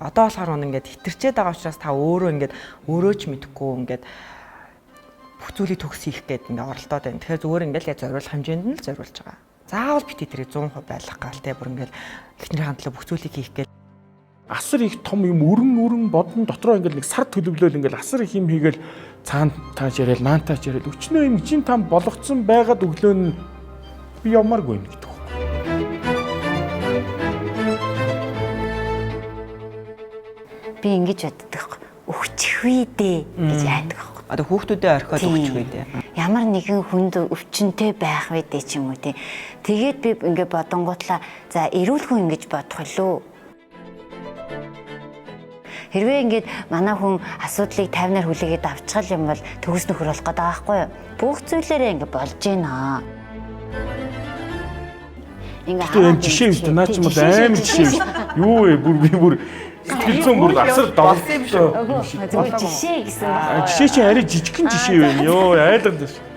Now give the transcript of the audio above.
Одоо болохоор ингээд хитэрчээд байгаа учраас та өөрөө ингээд өөрөө ч мэдэхгүй ингээд бүх зүйлийг төгс хийх гээд ингээд оролдоод байна. Тэгэхээр зүгээр ингээд л яг зориулах хэмжээнд нь л зориулж байгаа. Заавал бити тэрийг 100% байлгах гал те бүр ингээд эхнэрийн төлөө бүх зүйлийг хийх гээд асар их том юм өрн өрн бодон дотроо ингээл нэг сар төлөвлөөл ингээл асар их юм хийгээл цаан тааш яриад наан тааш яриад өчнөө юм чин там болгоцсон байгаад өглөө нь би явмааргүй юм гэдэг. Би ингэж боддог. Өгчих вэ дээ гэж айдаг байхгүй. Одоо хүүхдүүдэд орхиод өгчих вэ дээ. Ямар нэгэн хүнд өвчнөтэй байх вэ дээ ч юм уу тий. Тэгээд би ингээ бодонгуутлаа за эрүүл хүн ингэж бодох лөө. Хэрвээ ингээд манай хүн асуудлыг тайвнаар хүлээгээд авчихал юм бол төгс нөхөр болох гэдэг байгаа байхгүй юу? Бүх зүйлээрээ ингээ болж гинэ. Ингээ Гэтэ юм жишээ биш наа чи бол амар жишээ биш. Юу вэ бүр би бүр сэтгэл зүйн бүр асар Болсон юм шүү. Зүгээр жишээ гэсэн байна. Жишээ чи арай жижигхэн жишээ байна. Йоо айлгад.